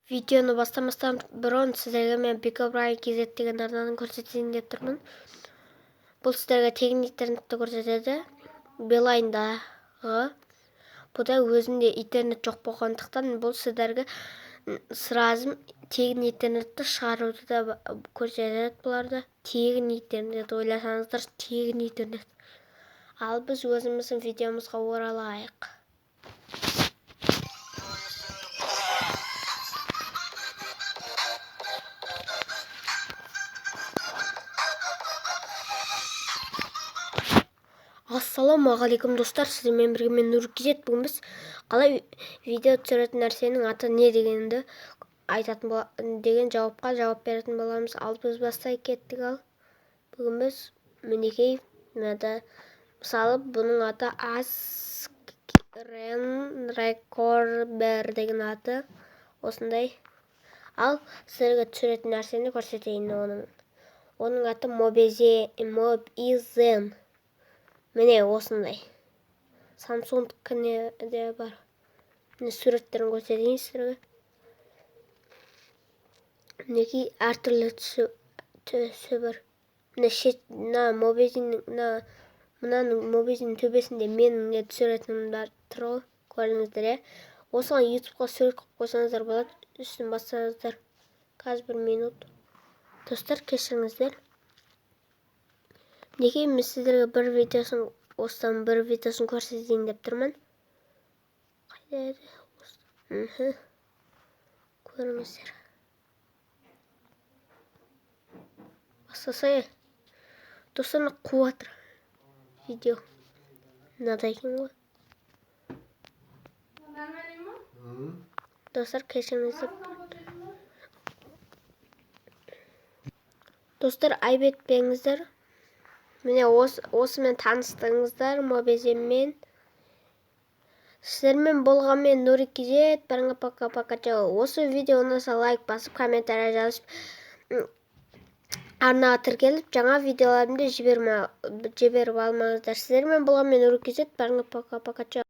Видеоны бастамастан бұрын сіздерге мен Big Kz деген арнаны көрсетейін деп тұрмын. Бұл сіздерге тегін интернетті көрсетеді. Билайндағы. Бұда өзінде интернет жоқ болғандықтан бұл сіздерге сразу тегін интернетті шығаруды да көрсетеді бұларды. Тегін интернет ойласаңыздар, тегін интернет. Ал біз өзіміздің видеомызға оралайық. Ассалаумағалейкум достар, сіздермен бірге мен Нұр Kz. Бүгін біз қалай видео түсіретін нәрсенің аты не дегенді айтатын деген жауапқа жауап беретін боламыз. Ал біз бастай кеттік. Ал бүгін біз мінекей мынада, мысалы, бұның аты Screen Recorder деген аты осындай. Ал сіздерге түсіретін нәрсені көрсетейін оның. Оның аты Mobizen. Міне осындай. Samsung-кіне де бар. Міне суреттерін көрсетейін сіздерге. Мінекей әртүрлі түсі бар. Міне шет, мына Mobizen'нің, мынаның Mobizen'нің төбесінде менің не түсіретінім бар тұр ғой, көрдіңіздер, иә? Осыған YouTube-қа сурет қойып қойсаңыздар болады, үстін бассаңыздар. Қазір бір минут. Достар, кешіріңіздер. Мінекей мен сіздерге бір видеосын, осыдан бір видеосын көрсетейін деп тұрмын. Қайда еді? Көріңіздер. Бастаса, достар, мына қуып жатыр видео. Мынадай екен ғой. Достар, кешіріңіздер. Достар, айып етпеңіздер. Міне осымен таныстыңыздар Mobizen'мен. Сіздермен болғанмен Нұр Kz. Бәріңе пока-пока. Чао. Осы видео ұнаса лайк басып, комментарий жазып, арнаға тіркеліп, жаңа видеоларымды жіберіп алмаңыздар. Сіздермен болғанмен Нұр Kz. Бәріңе пока-пока. Чао.